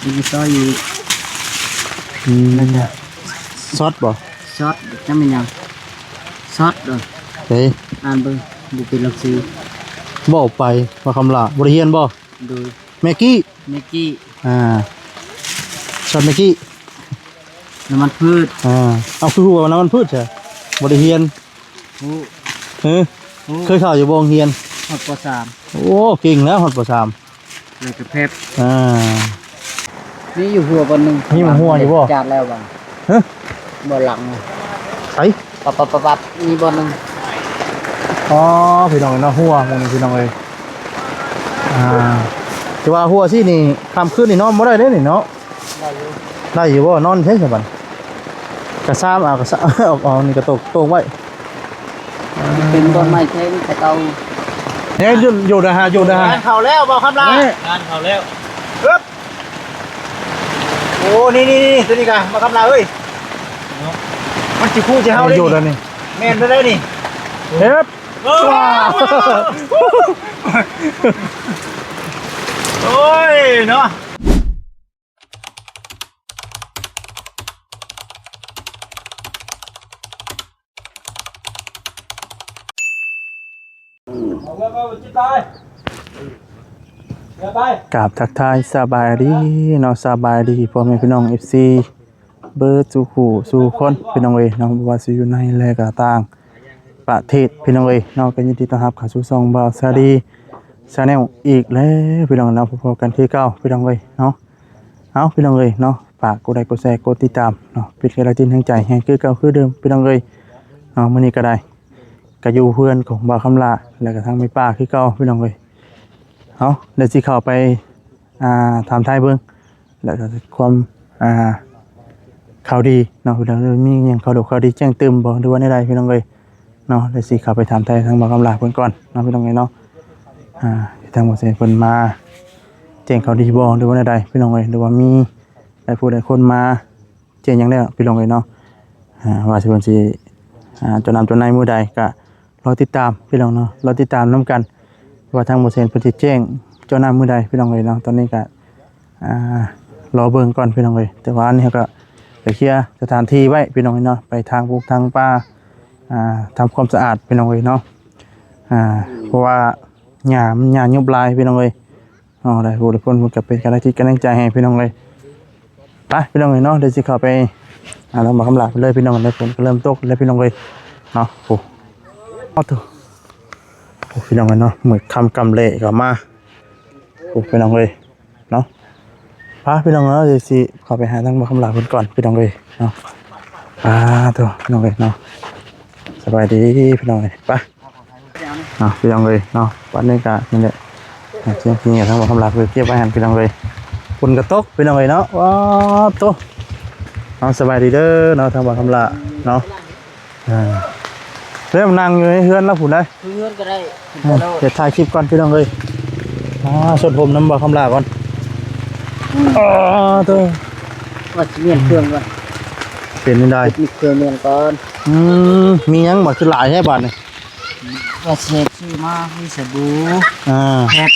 ມີຊອຍອີກ ອືມ ແລ້ວກະ ຊັອດບໍ່? ຊັອດ ຈັກແມ່ນຫຍັງ? ຊັອດເດີ ເອີ ອ່ານເບິ່ງ ບໍ່ເປັນຫຼັກຊື່. ເວົ້າໄປ ວ່າຄຳຫຼ້າ ບໍ່ໄດ້ຮຽນບໍ່? ໂດຍ ແມັກກີ້ ແມັກກີ້ ອ່າ ຊັອດແມັກກີ້ ນ້ຳມັນພືດ ອ່າ ເອົາ ຄືຮູ້ວ່ານ້ຳມັນພືດຊະ ບໍ່ໄດ້ຮຽນ? ຮູ້ ເອີ ຮູ້ ເຄີຍເຂົ້າຢູ່ບໍ່ໂຮງຮຽນ? ຮອດ ປໍສາມ ໂອ້ ເກັ່ງແລ້ວ ຮອດ ປໍສາມ ແລ້ວກໍແພັບ ອ່າ ມີຢູ່ຫົວບ່ອນໜຶ່ງ ມີຫົວຢູ່ບໍ່? ຈາດແລ້ວບໍ່? ຮະ ບ່ອນຫຼັງ ໃສ? ປັບໆໆ ມີບ່ອນໜຶ່ງ ອໍ ພີ່ນ້ອງເນາະ ຫົວໝ່ອງນີ້ ພີ່ນ້ອງເອີຍ ອ່າ ແຕ່ວ່າຫົວຊີ້ນີ້ ຄ່ຳຄືນນີ້ນອນບໍ່ໄດ້ເດ້ນີ້ເນາະ. ໄດ້ຢູ່ ໄດ້ຢູ່ບໍ່? ນອນໃສສະບັດ? ກະຊາມເອົາ ກະຊາມ ເອົາ ເອົານີ້ກະໂຕກ ໂຕກໄວ້ ເປັນບ່ອນໃໝ່ແທ້ແຕ່ເກົ່າ ແຮງຢູ່ ຢູ່ນະຮະ ຢູ່ນະຮະ ງານເຂົ້າແລ້ວ ບ່າວຄຳຫຼ້າ ງານເຂົ້າແລ້ວ ອຶບ ໂອ້ ນີ້ໆໆ ໂຕນີ້ກະ ບ່າວຄຳຫຼ້າເອີຍ ມັນຊິຄູ່ໃສ່ເຮົາເດ້ ຢູ່ແລ້ວນີ້ ແມ່ນແລ້ວນີ້ ເຮັບ ວ້າວ ໂອ້ຍເນາະ. ກາບທັກທາຍສະບາຍດີເນາະ ສະບາຍດີພໍ່ແມ່ພີ່ນ້ອງ ເອັຟຊີ ເບິດສູ່ຄູ່ສູ່ຄົນ ພີ່ນ້ອງເອີຍເນາະ ບໍ່ວ່າຊິຢູ່ໃນ ແລະ ກະຕ່າງປະເທດ ພີ່ນ້ອງເອີຍເນາະ ກະຍິນດີຕ້ອນຮັບເຂົ້າສູ່ຊ່ອງບ່າວຊາລີ Channel ອີກແລ້ວ ພີ່ນ້ອງເນາະ ພົບກັນຄືເກົ່າ ພີ່ນ້ອງເອີຍເນາະ. ເອົາ ພີ່ນ້ອງເອີຍເນາະ ຝາກກົດໄລກົດແຊກົດຕິດຕາມເນາະ ເປັນກຳລັງແຮງໃຈໃຫ້ຄືເກົ່າຄືເດີມ ພີ່ນ້ອງເອີຍເນາະ. ມື້ນີ້ກະໄດ້ ກະຢູ່ເຮືອນຂອງບ່າວຄຳຫຼ້າ ແລະກະທັງແມ່ປ້າຄືເກົ່າ ພີ່ນ້ອງເອີຍ. ເອົາ ດຽວຊິເຂົ້າໄປ ອ່າ ຖາມໄຖ່ເບິ່ງ ແລະກະຄວາມ ອ່າ ຂ່າວດີເນາະ ພີ່ນ້ອງເອີຍ ມີຫຍັງຂ່າວໂດດຂ່າວດີແຈ້ງຕື່ມບໍ່ ຫຼືວ່າແນວໃດ ພີ່ນ້ອງເອີຍເນາະ. ດຽວຊິເຂົ້າໄປຖາມໄຖ່ທາງບ່າວຄຳຫຼ້າເພິ່ນກ່ອນເນາະ ພີ່ນ້ອງເອີຍເນາະ ອ່າ ທາງບ່າວແຊເພິ່ນມາແຈ້ງຂ່າວດີບໍ່ ຫຼືວ່າແນວໃດ ພີ່ນ້ອງເອີຍ ຫຼືວ່າມີ ຫຼາຍຜູ້ຫຼາຍຄົນມາແຈ້ງຫຍັງແລ້ວ ພີ່ນ້ອງເອີຍເນາະ ອ່າ ວ່າຊິເພິ່ນຊິ ອ່າ ເຈົ້ານ້ຳເຈົ້າໃນມື້ໃດ ກະລໍຕິດຕາມ ພີ່ນ້ອງເນາະ ລໍຕິດຕາມນຳກັນ ວ່າທາງບ່າວແຊເພິ່ນຊິແຈ້ງເຈົ້ານ້ຳມື້ໃດ ພີ່ນ້ອງເອີຍເນາະ. ຕອນນີ້ກະ ອ່າ ລໍເບິ່ງກ່ອນ ພີ່ນ້ອງເອີຍ ແຕ່ວ່າອັນນີ້ເຮົາກະໄປເຄຍສະຖານທີ່ໄວ້ ພີ່ນ້ອງເອີຍເນາະ ໄປຖາງປູກຖາງປ່າ ອ່າ ທຳຄວາມສະອາດ ພີ່ນ້ອງເອີຍເນາະ ອ່າ ເພາະວ່າຫຍ້າມັນຫຍ້າຍຸບຫຼາຍ ພີ່ນ້ອງເອີຍ. ເນາະ ໄດ້ຜູ້ໄດ້ຄົນເພິ່ນກະເປັນກຳລັງຈິດກຳລັງໃຈໃຫ້ ພີ່ນ້ອງເອີຍ. ໄປ ພີ່ນ້ອງເອີຍເນາະ ດຽວຊິເຂົ້າໄປ ອ່າ ທາງບ່າວຄຳຫຼ້າເພິ່ນເລີຍ ພີ່ນ້ອງ ເດີ ຝົນກະເລີ່ມຕົກແລ້ວ ພີ່ນ້ອງເອີຍເນາະ. ໂອ້ ເອົາໂຕ ໂອ້ ພີ່ນ້ອງເອີຍເນາະ ມືດຄ່ຳກຳແລະກະມາ ໂອ້ ພີ່ນ້ອງເອີຍເນາະ. ໄປ ພີ່ນ້ອງເນາະ ດຽວຊິເຂົ້າໄປຫາທາງບ່າວຄຳຫຼ້າເພິ່ນກ່ອນ ພີ່ນ້ອງເອີຍເນາະ. ອ່າ ໂຕ ພີ່ນ້ອງເອີຍເນາະ ສະບາຍດີ ພີ່ນ້ອງເອີຍ ໄປ. ເນາະ ພີ່ນ້ອງເອີຍເນາະ ບັດນີ້ກະນີ້ແຫຼະ ເອົາເຄື່ອງກິນທາງບ່າວຄຳຫຼ້າເພິ່ນເກັບໄວ້ຫັ້ນ ພີ່ນ້ອງເອີຍ. ຝົນກະຕົກ ພີ່ນ້ອງເອີຍເນາະ ວ້າໂຕ ເນາະ ສະບາຍດີເດີເນາະ ທາງບ່າວຄຳຫຼ້າເນາະ. ອ່າ ເລີ່ມນັ່ງຢູ່ໃນເຮືອນລະພຸ້ນໃດ ເຮືອນກະໄດ້ ເອີ ດຽວຖ່າຍຄລິບກ່ອນ ພີ່ນ້ອງເອີຍ. ອ່າ ສົດຜົມນຳບ່າວຄຳຫຼ້າກ່ອນ ອໍ ໂຕ ວ່າຊິປ່ຽນເຄື່ອງກ່ອນ ເປັນແນວໃດ ເຮັດເຄື່ອງປ່ຽນກ່ອນ. ອືມ ມີຫຍັງບາດ ຄືຫຼາຍແທ້ບາດນີ້? ວ່າຊິເຮັດຊື້ມາ ມີສະບູ ອ່າ ແພັດ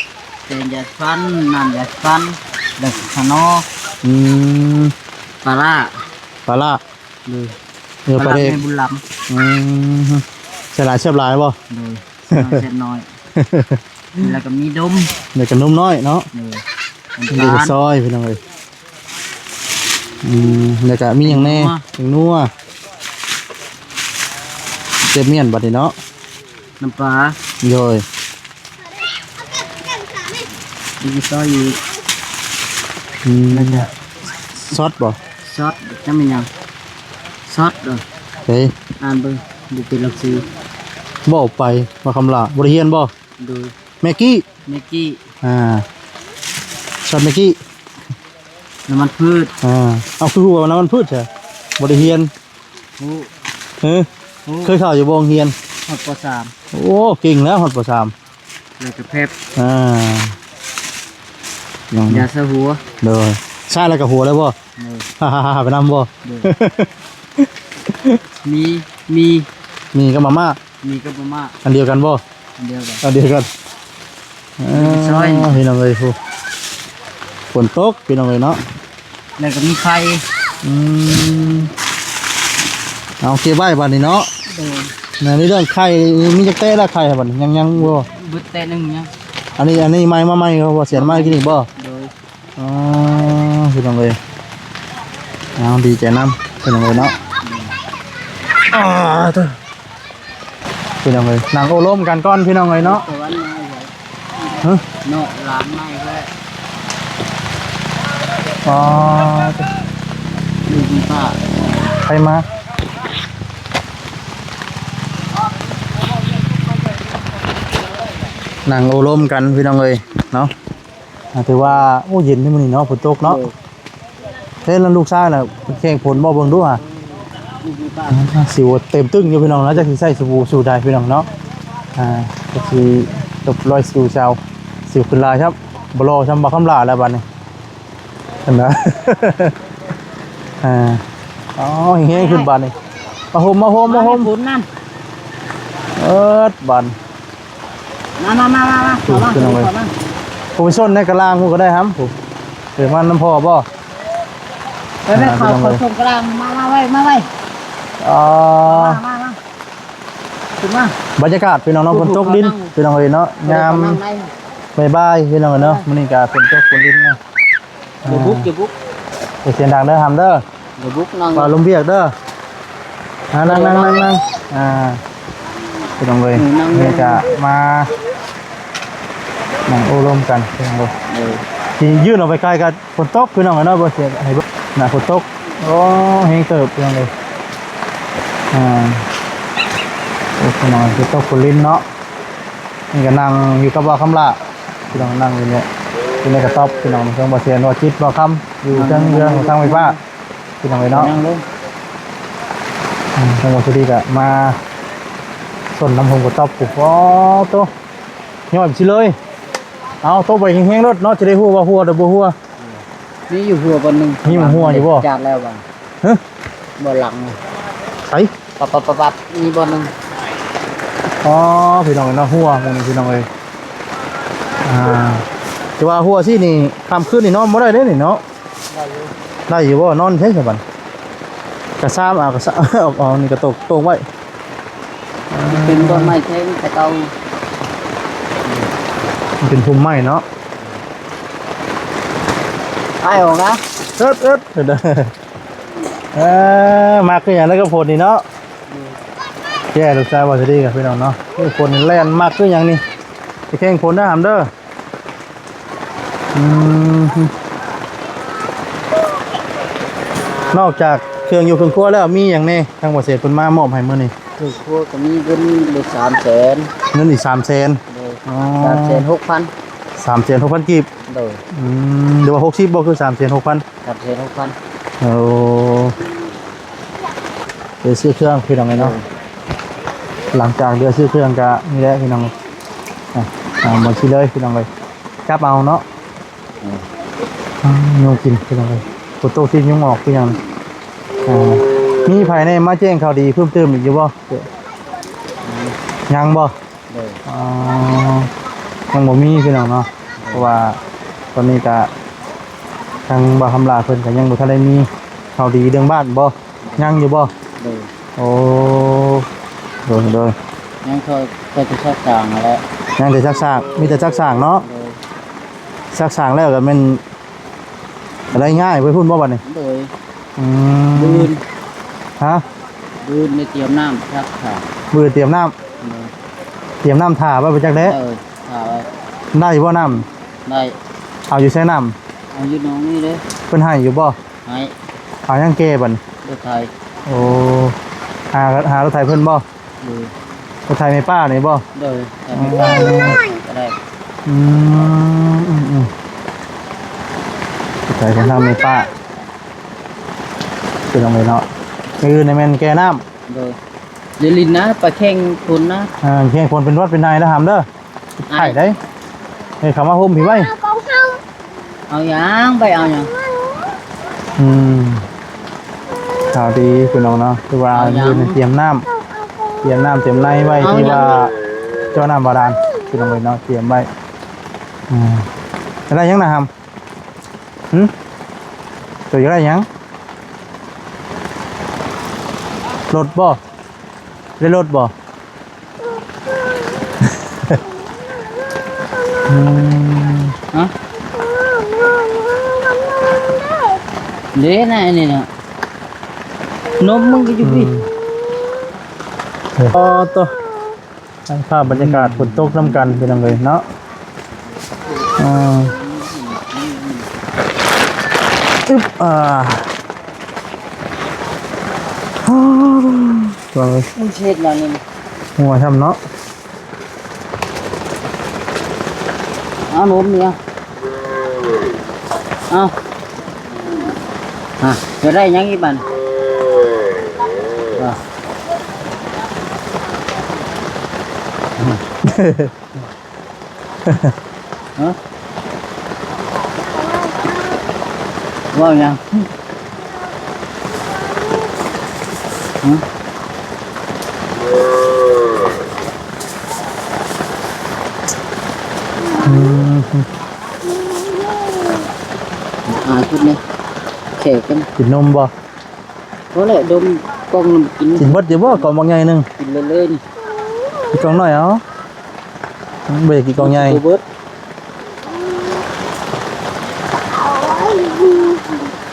ແປງຢາສີຟັນ ນ້ຳຢາສີຟັນ ແລ້ວກະຂະໜໍ ອືມ ປາລ້າ ປາລ້າ ໂດຍ ເອີ ປາແດກ ແມ່ບຸນລຳ ອືມ ໃສ່ຫຼາຍແຊບຫຼາຍບໍ່? ໂດຍ ໃສ່ໜ້ອຍແຊບໜ້ອຍ ແລ້ວກະມີນົມ ແລ້ວກະນົມນ້ອຍເນາະ ໂດຍ ອັນນີ້ກະຊອຍ ພີ່ນ້ອງເອີຍ. ອືມ ແລ້ວກະມີຫຍັງແດ່? ແປ້ງນົວ ແປ້ງນົວ ເຈັບມ້ຽນບັດນີ້ເນາະ ນ້ຳປາ ໂດຍ ມີຊອຍອີກ ອືມ ແລ້ວກະ ຊັອດບໍ່? ຊັອດ ຈັກແມ່ນຫຍັງ? ຊັອດເດີ ເອີ ອ່ານເບິ່ງ ບໍ່ເປັນຫຼັກຊື່. ເວົ້າໄປ ບ່າວຄຳຫຼ້າ ບໍ່ໄດ້ຮຽນບໍ່? ໂດຍ ແມັກກີ້ ແມັກກີ້ ອ່າ ຊັອດແມັກກີ້ ນ້ຳມັນພືດ ອ່າ ເອົາ ຄືຮູ້ວ່ານ້ຳມັນພືດຊະ ບໍ່ໄດ້ຮຽນ? ຮູ້ ເອີ ຮູ້ ເຄີຍເຂົ້າຢູ່ບໍ່ໂຮງຮຽນ? ຮອດ ປໍສາມ ໂອ້ ເກັ່ງແລ້ວ ຮອດ ປໍສາມ ແລ້ວກະແພັບ ອ່າ ຢາສະຫົວ ໂດຍ ໃຊ້ແລ້ວກະຫົວເລີຍບໍ່? ໂດຍ ໄປນຳບໍ່? ໂດຍ ມີ ມີ ມີກັບມາມ່າ ມີກັບມາມ່າ ອັນດຽວກັນບໍ່? ອັນດຽວກັນ ອັນດຽວກັນ ເອີ ພີ່ນ້ອງເອີຍ ໂອ້ ຝົນຕົກ ພີ່ນ້ອງເອີຍເນາະ. ແລ້ວກໍມີໄຂ່. ອືມ ເອົາເກັບໄວ້ບາດນີ້ເນາະ. ໂດຍ. ໃນເລື່ອງໄຂ່ມີຈັກແຕະລະ ໄຂ່ບາດນີ້ ຍັງ ຍັງບໍ່? ເບິດແຕະໜຶ່ງຍັງ. ອັນນີ້ ອັນນີ້ໃໝ່ມາໃໝ່ ເຂົາບໍ່ສຽນມາກິນອີກບໍ່? ໂດຍ. ອໍ ພີ່ນ້ອງເອີຍ ເອົາ ດີໃຈນຳ ພີ່ນ້ອງເອີຍເນາະ. ອືມ ອາ ເດີ ພີ່ນ້ອງເອີຍ ນັ່ງໂອ້ລົມກັນກ່ອນ ພີ່ນ້ອງເອີຍເນາະ. ສະຫວັນມາອີກແລ້ວ ຮະ ເນາະ ຫຼານມາອີກແລ້ວ. ອໍ ເດີ ຢູ່ທີ່ປ້າ ໃຜມາ ນັ່ງໂອ້ລົມກັນ ພີ່ນ້ອງເອີຍເນາະ. ອ່າ ຖືວ່າ ໂອ້ ເຢັນເດ້ມື້ນີ້ເນາະ ຝົນຕົກເນາະ. ໂດຍ. ເຮັດແລ້ວລູກຊາຍນະ ເຂົງຝົນບໍ່ ເບິ່ງດູຫາ. ອືມ ສິວເຕັມຕຶ້ງຢູ່ພີ່ນ້ອງເນາະ. ຈັກຊິໃຊ້ສະບູສູດໃດພີ່ນ້ອງເນາະ. ອ່າ ຈັກຊິຕົບລອຍສິວຊາວ ສິວຂຶ້ນຫຼາຍຄັບ. ບໍ່ຫຼໍ່ຊ່ຳບັກຄຳຫຼ້າແລ້ວບາດນີ້ ເຫັນນະ. ອ່າ ອໍ ແຮງໆຂຶ້ນບາດນີ້. ມາໂຮມ ມາໂຮມ ມາໂຮມ ເອີດ ບາດ ມາ ມາ ມາ ມາ ມາ ພີ່ນ້ອງເອີຍ ມາ ຜູ້ໄປຊົນໃນກະລາງພຸ້ນກໍໄດ້ຫຳ ຜູ້ ເອີ ມານຳພໍ່ບໍ່? ໄປ ໄປ ອ່າ ເຂົາ ພີ່ນ້ອງເອີຍ ເຂົາຊົນກະລາງ ມາ ມາໄວ ມາໄວ ອໍ ມາ ມາ ມາ ຂຶ້ນມາ. ບັນຍາກາດພີ່ນ້ອງເນາະ ຝົນຕົກລິນ ພີ່ນ້ອງເອີຍເນາະ ຍາມ ເອີ ບໍ່າຍໆ ພີ່ນ້ອງເອີຍເນາະ. ເອີ ມື້ນີ້ກໍຝົນຕົກຝົນລິນເນາະ. ຢ່າບຸກ ອ່າ ຢ່າບຸກ ຢ່າສຽງດັງເດີຫຳເດີ ຢ່າບຸກ ນັ່ງ ວ່າລົມວຽກເດີ. ອ່າ ນັ່ງ ນັ່ງ ນັ່ງ ນັ່ງ ອ່າ ພີ່ນ້ອງເອີຍ ອືມ ນັ່ງ ນີ້ກະມານັ່ງໂອ້ລົມກັນ ພີ່ນ້ອງເອີຍ. ເອີ ຊິຍື່ນອອກໄປໄກກະຝົນຕົກ ພີ່ນ້ອງເອີຍເນາະ. ບໍ່ເສຍໃຫ້ເບິ່ງນະ ຝົນຕົກ ໂອ້ ແຮງເຕີບ ພີ່ນ້ອງເອີຍ. ອ່າ ໂອ້ ພີ່ນ້ອງ ຝົນຕົກຝົນລິນເນາະ. ນີ້ກໍນັ່ງຢູ່ກັບບ່າວຄຳຫຼ້າ ພີ່ນ້ອງ ນັ່ງຢູ່ນີ້ ຢູ່ໃນກະຕ໊ອບ ພີ່ນ້ອງ ເທິງບ່າວແສນ ບ່າວຈິດ ບ່າວຄຳ ຢູ່ເທິງເຮືອນຂອງທາງໄຟຟ້າ ພີ່ນ້ອງເອີຍເນາະ. ອືມ ທາງບ່າວສຸດີກໍມາຊົນນຳໂຮມກະຕ໊ອບ. ໂອ້ໂຕ ຍ້ອຍຊິເລີຍ ເອົາໂຕໄປແຮງໆໂລດເນາະ ຈະໄດ້ຮູ້ວ່າຮົ່ວຫຼືບໍ່ຮົ່ວ. ມີຢູ່ຮົ່ວບ່ອນໜຶ່ງ ມີຮົ່ວຢູ່ບໍ່? ຈາດແລ້ວບໍ່? ຮະ? ບ່ອນຫຼັງ ໃສ? ປັບໆໆໆ ມີບ່ອນໜຶ່ງ. ອໍ ພີ່ນ້ອງເອີຍເນາະ ຮົ່ວໝ່ອງນີ້ ພີ່ນ້ອງເອີຍ. ອ່າ ແຕ່ວ່າຮົ່ວຊີ້ນີ້ ຄ່ຳຄືນນີ້ນອນບໍ່ໄດ້ເດ້ນີ້ເນາະ. ໄດ້ຢູ່ ໄດ້ຢູ່ບໍ່? ນອນໃສສະບັດ? ກະຊາມ ອ່າ ກະຊາມ ເອົາ ເອົານີ້ກະໂຕກ ໂຕກໄວ້. ເປັນບ່ອນໄມ້ແຂງແຕ່ເກົ່າ ເປັນພຸ່ມໄມ້ເນາະ. ອ້າຍອອກນະ ເອິດ ເອິດ ເອີ ມັກຄືຫຍັງນະກັບຝົນນີ້ເນາະ. ແກ່ລູກຊາຍວ່າຊິດີກັບພີ່ນ້ອງເນາະ. ໂອ້ຍ ຝົນນີ້ແລ່ນມັກຄືຫຍັງນີ້ ໄປແຂ່ງຝົນນະຫຳເດີ. ອືມ ນອກຈາກເຄື່ອງຢູ່ເຄື່ອງຄົວແລ້ວ ມີຫຍັງແດ່ ທາງບໍ່ເສດເພິ່ນມາມອບໃຫ້ມື້ນີ້? ເຄື່ອງຄົວກໍມີເງິນເບິດສາມແສນ ເງິນອີກສາມແສນ. ໂດຍ ອໍ ສາມແສນຫົກພັນ ສາມແສນຫົກພັນກີບ. ໂດຍ ອືມ ຫຼືວ່າຫົກສິບບໍ່ ຄືສາມແສນຫົກພັນ? ສາມແສນຫົກພັນ. ໂອ້ ເຫຼືອຊື້ເຄື່ອງພີ່ນ້ອງເອີຍເນາະ. ໂດຍ ຫຼັງຈາກເຫຼືອຊື້ເຄື່ອງກະນີ້ແຫຼະພີ່ນ້ອງ. ອ່າ ຕາມບັນຊີເລີຍພີ່ນ້ອງເອີຍ ຈັບເອົາເນາະ. ອືມ ອືມ ຍຸງກິນພີ່ນ້ອງເອີຍ ຝົນຕົກຊິຍຸງອອກຄືຫຍັງ. ອ່າ ມີໃຜແດ່ມາແຈ້ງຂ່າວດີເພີ່ມເຕີມອີກຢູ່ບໍ່? ອືມ ຍັງບໍ່? ໂດຍ ອໍ ຍັງບໍ່ມີພີ່ນ້ອງເນາະ. ໂດຍ ເພາະວ່າຕອນນີ້ກະທາງບ່າວຄຳຫຼ້າເພິ່ນກະຍັງບໍ່ທັນໄດ້ມີຂ່າວດີເລື່ອງບ້ານບໍ່? ຍັງຢູ່ບໍ່? ໂດຍ ໂອ້ ໂດຍ ໂດຍ ຍັງເຂົາ ເຂົາຈະຊັກສາງຫັ້ນແຫຼະ ຍັງແຕ່ຊັກສາງ ມີແຕ່ຊັກສາງເນາະ. ໂດຍ ຊັກສາງແລ້ວກໍແມ່ນໄດ້ຍ້າຍໄປພຸ້ນບໍ່ບັດນີ້? ໂດຍ ອືມ ມື້ອື່ນ ຮະ? ມື້ອື່ນໄດ້ຕຽມນ້ຳຊັກສາງ ມື້ອື່ນຕຽມນ້ຳ. ໂດຍ ຕຽມນ້ຳຖ້າໄວ້ບໍ່ຈັກແດ່. ເອີ ຖ້າໄວ້ ໄດ້ຢູ່ບໍ່ນ້ຳ? ໄດ້ ເອົາຢູ່ໃສນ້ຳ? ເອົາຢູ່ໜອງນີ້ເດ້. ເພິ່ນໃຫ້ຢູ່ບໍ່? ໃຫ້ ເອົາຫຍັງແກ່ບັດນີ້? ລົດໄຖ. ໂອ້ ຫາ ຫາລົດໄຖເພິ່ນບໍ່? ໂດຍ ລົດໄຖແມ່ປ້ານີ້ບໍ່? ໂດຍ ລົດໄຖແມ່ປ້າ ອືມ ກໍໄດ້. ອືມ ອືມ ອືມ ລົດໄຖຂອງທາງແມ່ປ້າ ພີ່ນ້ອງເອີຍເນາະ. ມື້ອື່ນນີ້ແມ່ນແກ່ນ້ຳ. ໂດຍ ຢ່າຫຼິ້ນນະ ໄປແຂ່ງຝົນນະ. ອ່າ ແຂ່ງຝົນເປັນຫວັດເປັນໄຂ້ນະຫຳເດີ. ໄຂ້ໄດ໋ ເອີ ເຂົ້າມາໂຮມພີ້ໄວ້. ເອົາຫຍັງ ໄປເອົາຫຍັງ? ອືມ ຂ່າວດີພີ່ນ້ອງເນາະ ຄືວ່າ ເອົາຫຍັງ? ຢູ່ໃນຕຽມນ້ຳ ຕຽມນ້ຳຕຽມໃນໄວ້ ເອົາຫຍັງ? ທີ່ວ່າເຈາະນ້ຳບາດານ ພີ່ນ້ອງເອີຍເນາະ ຕຽມໄວ້. ອືມ ໄດ້ຫຍັງນະຫຳ? ຫຶ? ໂຕຢາກໄດ້ຫຍັງ? ລົດບໍ່? ໄດ້ລົດບໍ່? ອືມ ຮະ? ເດ້ນະ ອັນນີ້ນະ ນົມມັນກໍຢູ່ພີ້. ອືມ ອໍ ໂຕ ທັງພາບບັນຍາກາດ ອືມ ຝົນຕົກນຳກັນ ພີ່ນ້ອງເອີຍເນາະ. ອ່າ ອຶບ ອ່າ ໂອ້ຍ ມັນເຮັດຫຍັງນີ້? ຫົວຊ້ຳເນາະ. ເອົາ ນົມນີ້ ເອົາ ເອົາ ຮະ ຈະໄດ້ຫຍັງອີກບັດ? ຮະ ເວົ້າຫຍັງ? ຫຶ ອືມ ອາ ກິນແດ່ ແຂກກັນ ກິນນົມບໍ່? ພໍແລ້ວ ດົມກ່ອງນຳກິນ ກິນເບິດຢູ່ບໍ່? ກ່ອງບັກໃຫຍ່ໜຶ່ງ ກິນເລີຍໆ ນີ້ ກິນກ່ອງນ້ອຍເອົາ. ບໍ່ຢາກກິນກ່ອງໃຫຍ່ ບໍ່ເບິດ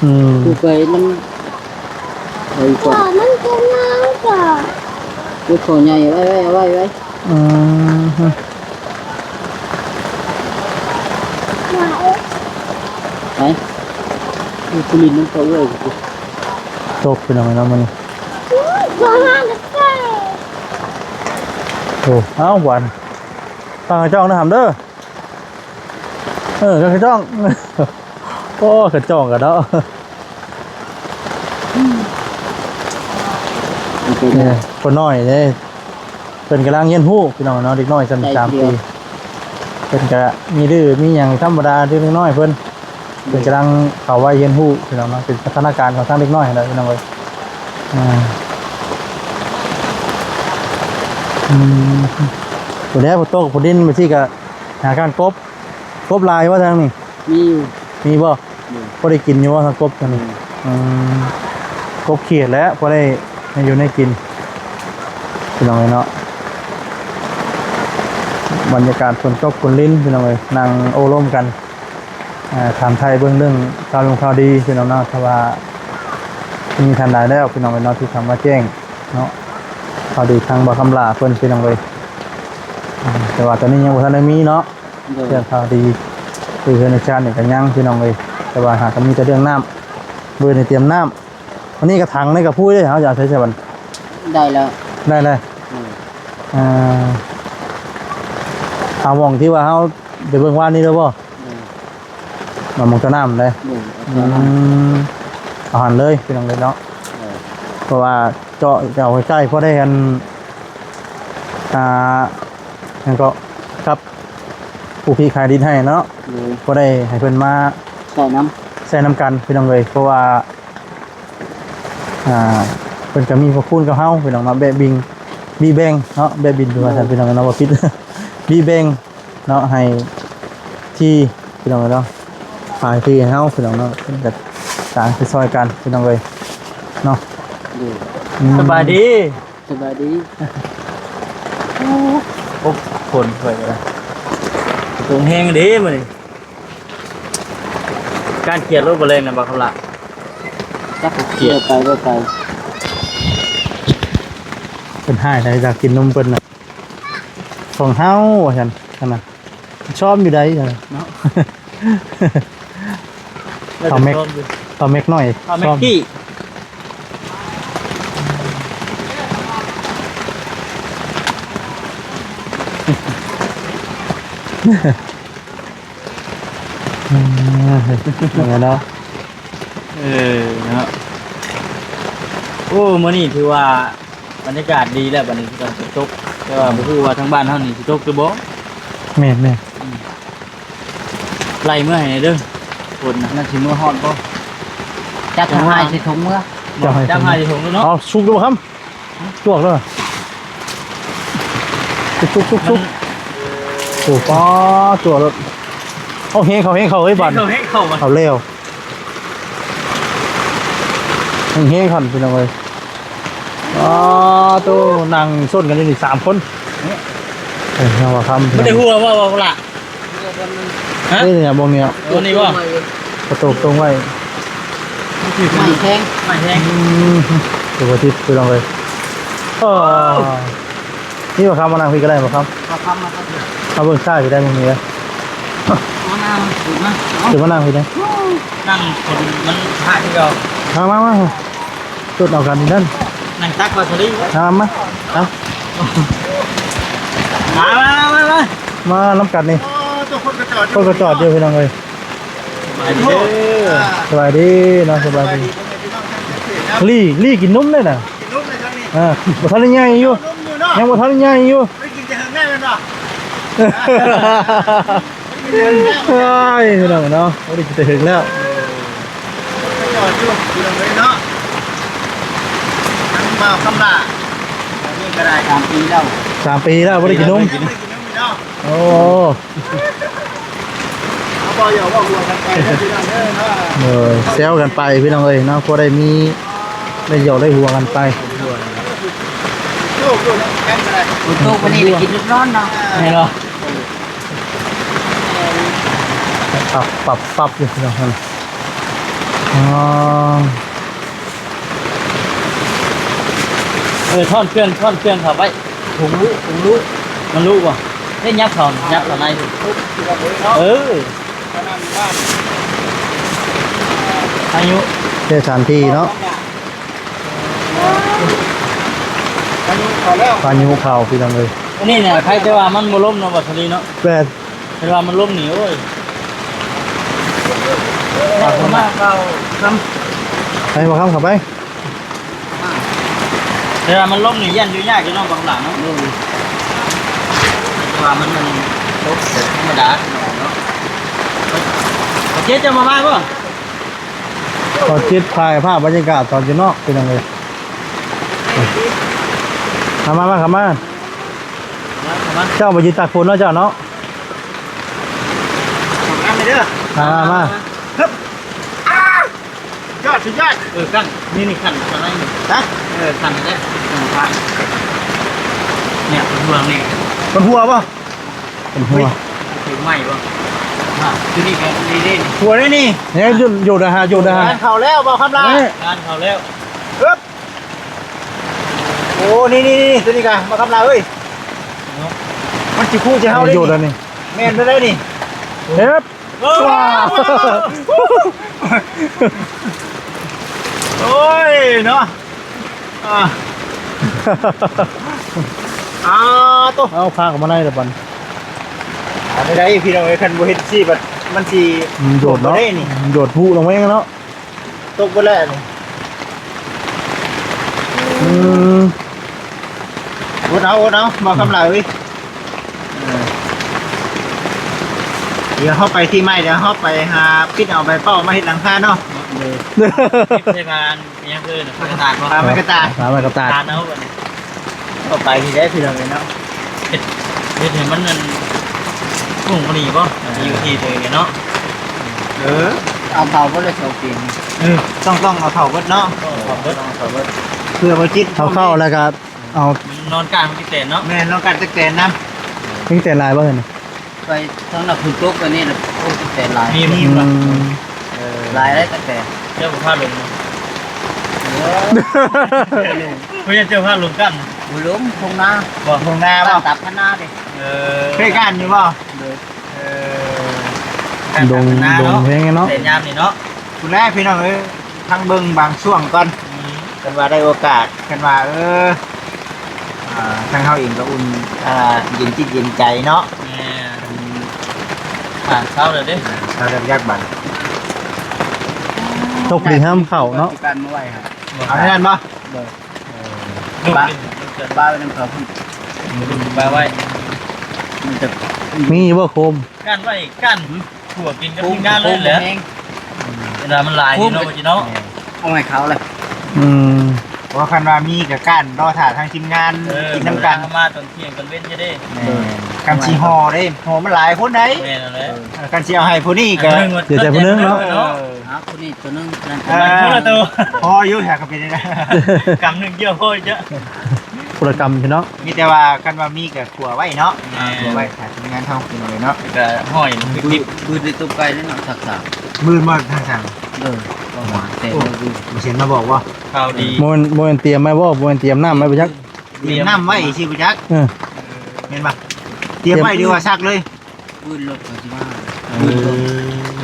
ອືມ ຄືໄປນຳ ໄປກ່ອນ ມັນຈະງາມກວ່າ ເອົາຂອງໃຫຍ່ໄວ້ ໄວ້ ເອົາໄວ້ ໄວ້ ອືມ ໄປ ຄືຫຼິ້ນນຳເຂົາເອີຍ ຕົກ ພີ່ນ້ອງເນາະ ມື້ນີ້ ໂອ້ ເອົ້າ ຫວານ ຟັງກະຈ້ອງນະຫຳເດີ ເອີ ກະຈ້ອງ ໂອ້ ກະຈ້ອງກັນເນາະ ເອີ ຄົນນ້ອຍເດ້ ເພິ່ນກຳລັງຮຽນຮູ້ ພີ່ນ້ອງເນາະ ເດັກນ້ອຍຊັ້ນສາມປີ ເພິ່ນກະມີດື້ມີຫຍັງທຳມະດາ ເດັກນ້ອຍເພິ່ນ ເພິ່ນກຳລັງເຂົ້າໄວຮຽນຮູ້ ພີ່ນ້ອງເນາະ ເປັນພັດທະນາການຂອງທາງເດັກນ້ອຍຫັ້ນແຫຼະ ພີ່ນ້ອງເອີຍ ອ່າ ອືມ ຜູ້ໃດບໍ່ຕົກຜູ້ດິນ ບາງທີກະຫາການກົບ ກົບຫຼາຍບໍ່ທາງນີ້? ມີຢູ່ ມີບໍ່? ອືມ ພໍໄດ້ກິນຢູ່ບໍ່ທາງກົບທາງນີ້? ອືມ ອືມ ກົບຂຽດແຫຼະ ພໍໄດ້ໃຫ້ຢູ່ໃຫ້ກິນ ພີ່ນ້ອງເອີຍເນາະ ບັນຍາກາດຝົນຕົກຝົນລິນ ພີ່ນ້ອງເອີຍ ນັ່ງໂອ້ລົມກັນ ອ່າ ຖາມໄຖ່ເບິ່ງເລື່ອງຂ່າວດົງຂ່າວດີ ພີ່ນ້ອງເນາະ ຖ້າວ່າມີທ່ານໃດແລ້ວ ພີ່ນ້ອງເອີຍເນາະ ທີ່ເຂົ້າມາແຈ້ງເນາະ ຂ່າວດີທາງບ່າວຄຳຫຼ້າເພິ່ນ ພີ່ນ້ອງເອີຍ ອ່າ ແຕ່ວ່າຕອນນີ້ຍັງບໍ່ທັນໄດ້ມີເນາະ ໂດຍ ເລື່ອງຂ່າວດີ ຄືເຮືອນຊານນີ້ກໍຍັງ ພີ່ນ້ອງເອີຍ ແຕ່ວ່າຫາກກໍມີແຕ່ເລື່ອງນ້ຳ ມື້ນີ້ຕຽມນ້ຳ ອັນນີ້ກະຖັງ ໃນກະພຸ້ຍເດ້ ເຮົາຈະເອົາໃສ່ໃສ່ບັດ ໄດ້ແລ້ວ ໄດ້ແລ້ວ ອືມ ອ່າ ເອົາໝ່ອງທີ່ວ່າເຮົາໄປເບິ່ງວານນີ້ເດີບໍ່? ອືມ ເອົາໝ່ອງເຈາະນ້ຳເດ້ ອືມ ເອົາເຈາະນ້ຳ ອືມ ເອົາຫັ້ນເລີຍ ພີ່ນ້ອງເອີຍເນາະ ເອີ ເພາະວ່າເຈາະ ຈະເອົາໃກ້ໆ ພໍໄດ້ອັນ ອ່າ ຫຍັງເກາະ ກັບຜູ້ທີ່ຂາຍດິນໃຫ້ເນາະ ໂດຍ ພໍໄດ້ໃຫ້ເພິ່ນມາໃຊ້ນຳ ໃຊ້ນຳກັນ ພີ່ນ້ອງເອີຍ ເພາະວ່າ ອ່າ ເພິ່ນກໍມີພະຄຸນກັບເຮົາ ພີ່ນ້ອງເນາະ ແບບບິງ ບີແບ່ງເນາະ ແບບບິນ ໂດຍ ວ່າຊັ້ນ ພີ່ນ້ອງເນາະ ບໍ່ຜິດ ບີແບ່ງເນາະ ໃຫ້ທີ່ ພີ່ນ້ອງເນາະ ຂາຍທີ່ໃຫ້ເຮົາ ພີ່ນ້ອງເນາະ ເພິ່ນກໍຕ່າງຊິຊ່ອຍກັນ ພີ່ນ້ອງເອີຍເນາະ ໂດຍ ອືມ ສະບາຍດີ ສະບາຍດີ ໂອ້ ຝົນຂ້ອຍກໍໄດ້ ຕົກແຮງເດ້ມື້ນີ້ ການຂຽດລົດບໍ່ແລງນະ ບ່າວຄຳຫຼ້າ ຈັກຂຽດໄປບໍ່ໄປ ເພິ່ນຮ້າຍໄດ໋ ຢາກກິນນົມເພິ່ນນະ ຂອງເຮົາວ່າຊັ້ນ ຫັ້ນນະ ຊອມຢູ່ໃດເນາະ ເອົາແມັກ ເອົາແມັກນ້ອຍ ເອົາແມັກ ຊອມ ເອີ ເນາະ ເອີ ເນາະ ໂອ້ ມື້ນີ້ຖືວ່າ ບັນຍາກາດດີແລ້ວ ບັດນີ້ກໍຝົນຕົກ ແຕ່ວ່າບໍ່ຮູ້ວ່າທາງບ້ານເຮົານີ້ຊິຕົກຫຼືບໍ່ ແມ່ນໆ ອືມ ໄລ່ເມືອໃຫ້ແດ່ເດີ ຝົນນະ ມັນຊິເມືອຮອດບໍ່ ຈັບທາງໃຫ້ໃສ່ຖົງເມືອ ຈັບໃຫ້ໃສ່ຖົງເນາະ ເອົາ ສຸກແລ້ວບໍ່ຄຳ ຈວກແລ້ວ ສຸກໆໆໆ ໂອ້ ປ້າ ຈວກແລ້ວ ເອົາ ແຮງເຂົ້າ ແຮງເຂົ້າ ເຮີ້ຍ ບາດນີ້ ເອົາແລ້ວ ເອົາແລ້ວ. ແຮງໆ ກ່ອນພີ່ນ້ອງເອີຍ. ອໍ ໂຕ ນັ່ງຊົນກັນຢູ່ນີ້ສາມຄົນ. ເອີ ເອົາວ່າຄຳ ບໍ່ໄດ້ຫົວບໍ່ ບໍ່ລະ? ຮະ? ນີ້ ນີ້ ບ່ອນນີ້ ໂຕນີ້ບໍ່? ກະໂຕກຕົງໄວ້ ໄມ້ແທງ ໄມ້ແທງ. ອືມ ຕົວທິດ ພີ່ນ້ອງເອີຍ. ອໍ ນີ້ ບ່າວຄຳມານັ່ງພີ້ກະໄດ້ ບ່າວຄຳ. ບ່າວຄຳມາ ມາເບິ່ງຊ້າຍພີ້ໄດ້ ເບິ່ງນີ້ເດີ. ມານັ່ງ ຂຶ້ນມາ ຂຶ້ນມານັ່ງພີ້ເດີ. ນັ່ງຄົນມັນພະຄືເກົ່າ. ມາ ມາ ມາ. ຈົດເອົາກັນນັ້ນ ນັ່ງຕັກວ່າສະລີ. ມາ ມາ ມາ ມາ ມານຳກັນນີ້. ໂອ້ ໂຕຄົນກະຈອດຢູ່ ຄົນກະຈອດຢູ່ ພີ່ນ້ອງເອີຍ. ສະບາຍດີເດີ ສະບາຍດີເນາະ ສະບາຍດີ. ລີ່ ລີ່ກິນນົມເດ້ນະ ກິນນົມເດ້ຊ່ວງນີ້. ອ່າ ບໍ່ທັນໄດ້ໃຫຍ່ຢູ່ ຍັງບໍ່ທັນໄດ້ໃຫຍ່ຢູ່ ໄດ້ກິນແຕ່ເຫິງແລ້ວແມ່ນບໍ່? ໂອ້ຍ ພີ່ນ້ອງເນາະ ບໍ່ໄດ້ກິນແຕ່ເຫິງແລ້ວ. ເອີ ຢູ່ ຢູ່ເລີຍເນາະ ທັງບ່າວຄຳຫຼ້າ ອັນນີ້ກະໄດ້ສາມປີແລ້ວ ສາມປີແລ້ວບໍ່ໄດ້ກິນນົມ. ໂອ້ ເອົາ ເວົ້າຫຍອກເວົ້າຫົວກັນໄປເດີພີ່ນ້ອງເດີເນາະ. ເອີ ແຊວກັນໄປພີ່ນ້ອງເອີຍເນາະ ພໍໄດ້ມີ ໄດ້ຫຍອກໄດ້ຫົວກັນໄປ. ຝົນຕົກມື້ນີ້ໄດ້ກິນນອນເນາະ ແມ່ນບໍ່? ປັບປັບປັບຢູ່ພີ່ນ້ອງເອີຍ. ອໍ ເອີ ຖອນເຄື່ອງ ຖອນເຄື່ອງເຂົ້າໄປ. ຜົງລຸ ຜົງລຸ ມັນລຸບໍ່? ເຮັດຫຍັບເຂົ້າ ຫຍັບເຂົ້າໃນ. ເອີ ພາຍຸ ເທສະຖານທີ່ເນາະ. ພາຍຸເຂົ້າແລ້ວ ພາຍຸເຂົ້າພີ່ນ້ອງເອີຍ. ອັນນີ້ນະ ໃຜແຕ່ວ່າມັນບໍ່ລົ້ມເນາະ ບ່າວສາລີເນາະ. ແມ່ນ ແຕ່ວ່າມັນລົ້ມນີ້ ໂອ້ຍ ມາເຂົ້າ ໄປ ບ່າວຄຳ ເຂົ້າໄປ. ແຕ່ວ່າມັນລົ້ມນີ້ຢ້ານຢູ່ຍາກຢູ່ເນາະ ບ່າວຄຳຫຼ້າເນາະ. ໂດຍ ແຕ່ວ່າມັນ ມັນຕົກແບບທຳມະດາເນາະ. ເອົາເຈັດ ເຈົ້າມາ ມາບໍ່? ເອົາເຈັດ ຖ່າຍພາບບັນຍາກາດຕອນຢູ່ນອກ ພີ່ນ້ອງເອີຍ. ເຂົ້າມາ ມາ ເຂົ້າມາ. ເຈົ້າມາຢືນຕາກຝົນເນາະ ເຈົ້າເນາະ. ເຂົ້າມາເດີ ມາ ມາ ມາ. ຮຶບ ອ້າ ສຸດຍອດ ສຸດຍອດ. ເອີ ຂັ້ນ ນີ້ ນີ້ ຂັ້ນ ຂັ້ນໄດ້ນີ້. ຮະ? ເອີ ຂັ້ນໄດ້ ຂຶ້ນທາງ. ເນຍ ເປັນຫົວນີ້ ເປັນຫົວບໍ່? ເປັນຫົວ. ຖືກໄມ້ບໍ່? ອ່າ ຕົວນີ້ກະນີ້ເດ້ ຫົວໄດ້ນີ້. ເອີ ໂຍນ ໂຍນນະຮະ ໂຍນນະຮະ. ງານເຂົ້າແລ້ວ ບ່າວຄຳຫຼ້າ ງານເຂົ້າແລ້ວ. ຮຶບ ໂອ້ ນີ້ໆໆ ຕົວນີ້ກະ ບ່າວຄຳຫຼ້າເອີຍ ເນາະ ມັນຊິຄູ່ໃສ່ເຮົາເດ້ ຢູ່ແລ້ວນີ້. ແມ່ນແລ້ວນີ້. ເຮັບ ໂອ້ຍເນາະ. ອ່າ ອ່າ ໂຕ ເອົາພາເຂົ້າມາໃນລະບັດ. ອັນໃດໆ ພີ່ນ້ອງເອີຍ ຄັນບໍ່ເຮັດຊີ້ບັດມັນຊິ ອືມ ໂດດເນາະ ໂດດພຸລົງມາເອງເນາະ. ຕົກເບິດແລ້ວນີ້. ອືມ ອົດເອົາ ອົດເອົາ ບ່າວຄຳຫຼ້າເອີຍ. ເອີ ດຽວເຮົາໄປທີ່ໃໝ່ ດຽວເຮົາໄປຫາປິດເອົາໃບເປົ້າມາເຮັດຫຼັງຄາເນາະ. ເອີ ປິດໃສ່ບານຫຍັງເອີ້ນ ໄມ້ກະຕາດບໍ່? ອ່າ ໄມ້ກະຕາດ ຫາໄມ້ກະຕາດ ຕາດເອົາບັດນີ້. ເຂົ້າໄປນີ້ແຫຼະ ພີ່ນ້ອງເອີຍເນາະ. ເຮັດ ເຮັດໃຫ້ມັນ ອັນ ໂປ່ງກວ່ານີ້ບໍ່? ເອີ ຢູ່ທີ່ຕົວເອງເນາະ. ເອີ ເອົາເຂົ້າເບິດແລ້ວ ສອງປີນີ້. ເອີ ຕ້ອງ ຕ້ອງເອົາເຂົ້າເບິດເນາະ. ຕ້ອງເອົາເຂົ້າເບິດ ຕ້ອງເອົາເຂົ້າເບິດ ເພື່ອບໍ່ຈິດ. ເອົາເຂົ້າແລ້ວກະເອົາ ນອນກ້ານມັນຊິແຕນເນາະ. ແມ່ນ ນອນກ້ານຈັກແຕນນຳ. ມີແຕນຫຼາຍບໍ່ເຫັນ? ໄປທາງນັ້ນຝົນຕົກ ໄປນີ້ລະ ໂອ້ ແຕນຫຼາຍ. ມີ ມີ ອືມ ເອີ ຫຼາຍໄດ໋ ແຕນ. ເຈົ້າບໍ່ພາລົງເນາະ. ເອີ ເພິ່ນເຈົ້າພາລົງກັນ ບໍ່ລົງ ທົ່ງນາ. ບໍ່ ທົ່ງນາບໍ່? ຕັດພະນາເດ້. ເອີ ເຄີຍກ້ານຢູ່ບໍ່? ໂດຍ. ເອີ ດງ ດົງແຮງເນາະ ແຕ່ຍາມນີ້ເນາະ. ພຸ້ນແຫຼະ ພີ່ນ້ອງເອີຍ ທັງເບິ່ງບາງຊ່ວງກ່ອນ. ອືມ ຄັນວ່າໄດ້ໂອກາດ ຄັນວ່າ ເອີ ອ່າ ທາງເຮົາເອງກະອຸ່ນ ອ່າ ເຢັນຈິດເຢັນໃຈເນາະ. ແມ່ນ ອືມ ອ່າ ເຊົ້າແລ້ວເດ້ ເຊົ້າແລ້ວຢາກບັດ ຕົກດີຫ້າມເຂົ້າເນາະ. ການມາໄວ້ຫັ້ນ ເອົາແນວນັ້ນບໍ່? ໂດຍ. ເອີ ປ້າ ປ້າໄວ້ນຳເຂົາພຸ້ນ ປ້າໄວ້ ມັນຈະມີບໍ່ໂຄມ? ກັ້ນໄວ້ ກັ້ນ ຜົວກິນກັບທີມງານເລີຍແຫຼະ. ເວລາມັນຫຼາຍເນາະ ເນາະ ເອົາໃຫ້ເຂົາແຫຼະ. ອືມ ເພາະວ່າຄັນວ່າມີກະກ້ານ ລໍຖ້າທາງທີມງານ ເອີ ກິນນຳກັນ ມາຕອນທ່ຽງຕອນເວັນຊິເດ້. ແມ່ນ ຄັນຊິຫໍ່ເດ້ ຫໍ່ມັນຫຼາຍຄົນໃດ໋. ແມ່ນແລ້ວ ເອີ ຄັນຊິເອົາໃຫ້ຜູ້ນີ້ກະ ເສຍໃຈຜູ້ໜຶ່ງເນາະ. ເອີ ຄົນນີ້ຕົວໜຶ່ງ ນັ້ນຕົວໜຶ່ງ ເອີ ຄົນລະໂຕ ພໍຢູ່ ຫາກໍເປັນໄດ້ ກຳໜຶ່ງກ່ຽວພໍເຈົ້າ ຄົນລະກຳພີ່ນ້ອງ ມີແຕ່ວ່າຄັນວ່າມີກໍຂົ້ວໄວ້ເນາະ ແມ່ນ ຂົ້ວໄວ້ຖ້າທີມງານເຮົາກິນເລີຍເນາະ ແລ້ວກໍຫ້ອຍ ບືນ ບືນໄດ້ຕົ້ມໄກ່ແລ້ວເນາະ ທັກສາມ ບືນບໍ່ທັກສາມ ເອີ ປະມານແຕ່ ໂອ້ ບືນ ບໍ່ເຊັນມາບອກບໍ່ ຂ່າວດີ ບໍ່ແມ່ນ ບໍ່ແມ່ນຕຽມໄວ້ບໍ່ ບໍ່ແມ່ນຕຽມນ້ຳໄວ້ບໍ່ຈັກ ຕຽມນ້ຳໄວ້ຊິບໍ່ຈັກ ເອີ ແມ່ນບໍ່ ຕຽມໄວ້ ຕຽມ ຫຼືວ່າຊັກເລີຍ ບືນລົດເຂົາຊິມາ ເອີ ບືນລົດ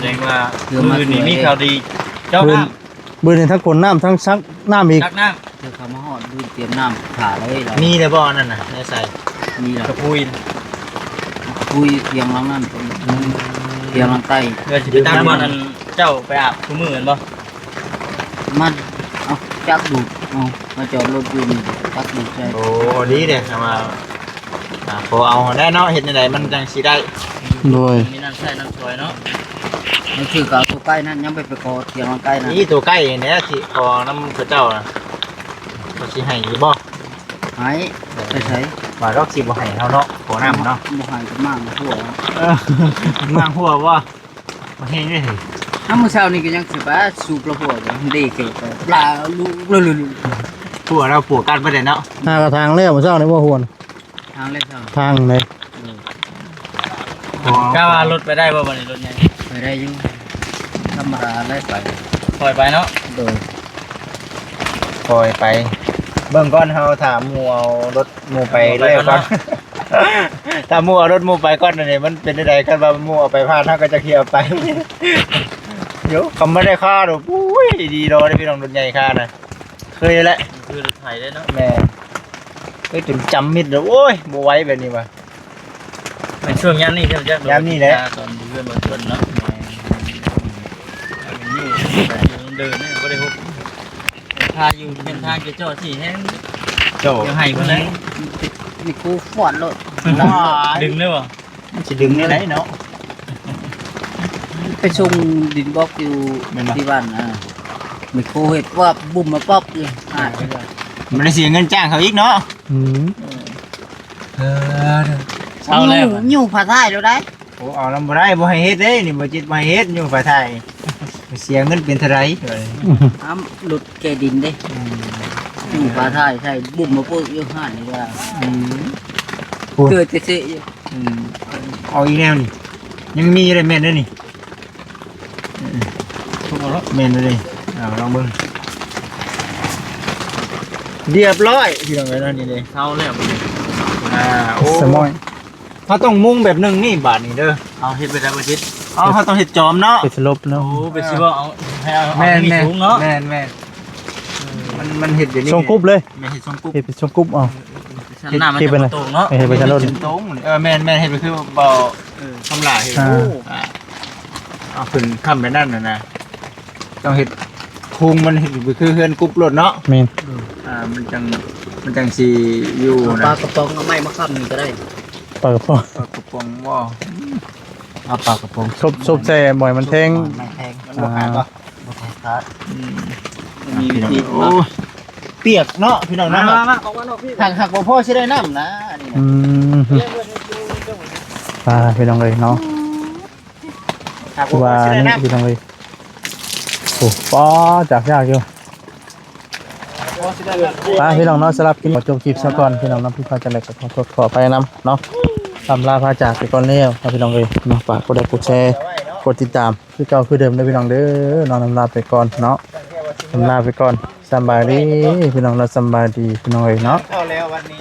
ແສດງວ່າມື້ອື່ນນີ້ມີຂ່າວດີ ເຈົ້າ ບືນ ນ້ຳ ບືນນີ້ທັງຂົນນ້ຳ ທັງຊັກນ້ຳອີກ ຊັກນ້ຳ ເທື່ອເຂົາມາຮອດບືນຕຽມນ້ຳຖ້າເລີຍລະ ມີແລ້ວບໍ່ອັນນັ້ນນະ ໃນໃສ ມີລະ ກະປຸຍ ກະປຸຍທຽງຫຼັງນັ້ນ ທຽງຫຼັງໃຕ້ ເພື່ອຊິໄປຕັກບ່ອນອັນເຈົ້າໄປອາບຊຸມື້ແມ່ນບໍ່ ມັນເອົາຈັກດູດ ເອົາມາຈອດລົດຢູ່ນີ້ ຈັກດູດໃສ່ ໂອ້ ດີເດ້ ຖ້າວ່າ ອ່າ ພໍເອົາແດ່ເນາະ ເຮັດແນວໃດມັນຈັ່ງຊິໄດ້ ໂດຍ ມີນ້ຳໃຊ້ນ້ຳຊ່ອຍເນາະ ມັນຄືກໍເອົາຕົວໃກ້ນັ້ນ ຍັງໄປ ໄປຂໍທຽງຫຼັງໃກ້ນັ້ນ ນີ້ຕົວໃກ້ນີ້ແຫຼະ ທີ່ຂໍນຳເຂົາເຈົ້ານະ ເຂົາຊິໃຫ້ຢູ່ບໍ່ ໃຫ້ ໄປໃສ ວ່າດອກຊິບໍ່ໃຫ້ເຮົາເນາະ ຂໍນ້ຳເນາະ ບໍ່ໃຫ້ກໍມ້າງຫົວ ເອີ ມ້າງຫົວບໍ່ ບໍ່ແຮງເດ້ ອ້າວ ມື້ເຊົ້ານີ້ກໍຍັງຊິໄປສູບລະຫົວຢູ່ ເດ້ເກີດ ປາລຸລຸລຸ ຫົວລາວປວກກັນບໍ່ໄດ້ເນາະ ຫາກະທາງແລ້ວ ມື້ເຊົ້ານີ້ບໍ່ຫວນ ທາງເລັກເທົ່າ ທາງເລີຍ ເອີ ກະວ່າລົດໄປໄດ້ບໍ່ບັດນີ້ ລົດໃຫຍ່ ໄປໄດ້ຢູ່ ທຳມະດາໄດ້ໄປ ຄ່ອຍໄປເນາະ ໂດຍ ຄ່ອຍໄປ ເບິ່ງກ່ອນ ເຮົາຖ້າໝູ່ເອົາລົດໝູ່ໄປແລ້ວກ່ອນ ຖ້າໝູ່ເອົາລົດໝູ່ໄປກ່ອນ ອັນນີ້ມັນເປັນຈັ່ງໃດ ຄັນວ່າໝູ່ເອົາໄປຜ່ານ ເຮົາກໍຈະຂີ່ເອົາໄປ ໂຢ ຄຳບໍ່ໄດ້ຄ່າດອກ ໂອ້ຍ ດີລໍເດ້ພີ່ນ້ອງ ລົດໃຫຍ່ຄ່ານະ ເຄີຍແຫຼະ ຄືລົດໄຖເດ້ເນາະ ແມ່ນ ເອີ ຈົນຈຳມິດເລີຍ ໂອ້ຍ ບໍ່ໄຫວແບບນີ້ວ່າ ແມ່ນຊ່ວງຍາມນີ້ເຈົ້າຈັກ ຍາມນີ້ແຫຼະ ຕອນເຮືອນບໍ່ຊວນເນາະ ແມ່ນຢູ່ ຢູ່ເດີນນີ້ບໍ່ໄດ້ຫົບ ຖ້າຢູ່ເປັນທາງຈະເຈາະຊິແຮງ ເຈົ້າ ຈະໃຫ້ເພິ່ນແຫຼະ ນີ້ກູຟອດໂລດ ດຶງເລີຍບໍ່? ມັນຊິດຶງແນວໃດເນາະ ໄປສົ່ງດິນບລັອກຢູ່ ແມ່ນບໍ່? ທີ່ບ້ານ ອ່າ ແມັກໂຄເຮັດປັບ ບຸ້ມມາປັບຢູ່ ອ່າ ມັນໄດ້ເສຍເງິນຈ້າງເຂົາອີກເນາະ ອືມ ເອີ ເອົາແລ້ວ ຍູ້ ຍູ້ຝາທ້າຍໂລດໄດ໋ ໂອ້ ເອົານຳບໍ່ໄດ້ ບໍ່ໃຫ້ເຮັດເດ້ນີ້ ບໍ່ຈິດບໍ່ໃຫ້ເຮັດ ຍູ້ຝາທ້າຍ ເສຍເງິນເປັນເທົ່າໃດ ອ້ຳ ລົດແກ່ດິນເດ້ ອືມ ຢູ່ປາທ້າຍໃສ່ບຸ້ມມາປຶກຢູ່ຫັ້ນນີ້ວ່າ ອືມ ໂອ້ຍ ເກີດແຕ່ເສະຢູ່ ອືມ ເອົາອີກແນວນີ້ ຍັງມີຢູ່ເດ້ ແມ່ນເດ້ນີ້ ອືມ ທຸບເອົາເນາະ ແມ່ນເດ້ ເອົາລອງເບິ່ງ ຮຽບຮ້ອຍ ພີ່ນ້ອງເອີຍ ເນາະ ນີ້ເດ້ ເຊົາແລ້ວບັດນີ້ ອ່າ ໂອ້ ສະໝອຍ ເຮົາຕ້ອງມຸງແບບໜຶ່ງນີ້ບາດນີ້ເດີ ເຮົາເຮັດໄປໄດ້ບໍ່ຈິດ ເອົາ ເຮົາຕ້ອງເຮັດຈອມເນາະ ເປັນສະຫຼົບເນາະ ໂອ້ ເປັນຊິບໍ່ເອົາໃຫ້ເອົາ ແມ່ນ ເອົາໃຫ້ສູງເນາະ ແມ່ນ ແມ່ນ ເອີ ມັນ ມັນເຮັດແບບນີ້ ຊົງກຸບເລີຍ ແມ່ນ ເຮັດຊົງກຸບ ເຮັດເປັນຊົງກຸບເອົາ ຊັ້ນນ້ຳມັນຈະບໍ່ຕົງເນາະ ເຮັດເປັນຊັ້ນໂລດ ເປັນຕົງ ເອີ ແມ່ນ ແມ່ນ ເຮັດໄປຄືເວົ້າ ເອີ ຄຳຫຼາຍ ອ່າ ໂອ້ ອ່າ ເອົາຂຶ້ນຄ້ຳໄປນັ້ນນະນະ ຕ້ອງເຮັດໂຄງມັນໃຫ້ຄືເຮືອນກຸບໂລດເນາະ ແມ່ນ ອ່າ ມັນຈັ່ງ ມັນຈັ່ງຊິຢູ່ນະ ເອົາປາກະປ໋ອງເອົາໄມ້ມາຄ້ຳນີ້ກໍໄດ້ ປາກະປ໋ອງ ປາກະປ໋ອງບໍ່ ເອົາປາກະປ໋ອງ ສົບ ສົບໃສ່ໝອຍມັນແທງ ໝອຍມັນແທງ ມັນບໍ່ຂາດບໍ່ ອ່າ ບໍ່ຂາດ ອືມ ມີວິທີ ໂອ້ຍ ປຽກເນາະ ພີ່ນ້ອງເນາະ ມາ ມາ ມາ ອອກມານອກພີ້ ຫາກ ຫາກບໍ່ພໍຊິໄດ້ນ້ຳນະ ອັນນີ້ນະ ອືມ ອ່າ ພີ່ນ້ອງເອີຍເນາະ ຫາກບໍ່ພໍຊິໄດ້ນ້ຳ ວ່ານີ້ພີ່ນ້ອງເອີຍ ໂອ້ ປ້າ ຈາກຍາກຢູ່ ອ່າ ພີ່ນ້ອງເນາະ ສຳລັບຄລິບນີ້ຂໍຈົບຄລິບຊະກ່ອນ ພີ່ນ້ອງເນາະ ຜິດພາດຈັ່ງໃດກໍຂໍໂທດຂໍອະໄພນຳເນາະ ລ່ຳລາພາຈາກໄປກ່ອນແລ້ວເນາະ ພີ່ນ້ອງເອີຍເນາະ ຝາກກົດໄລ ກົດແຊ ກົດຕິດຕາມຄືເກົ່າຄືເດີມເດີ ພີ່ນ້ອງເດີເນາະ ລ່ຳລາໄປກ່ອນເນາະ ລ່ຳລາໄປກ່ອນ ສຳບາຍດີ ພີ່ນ້ອງເນາະ ສຳບາຍດີ ພີ່ນ້ອງເອີຍເນາະ ເອົາແລ້ວວັນນີ້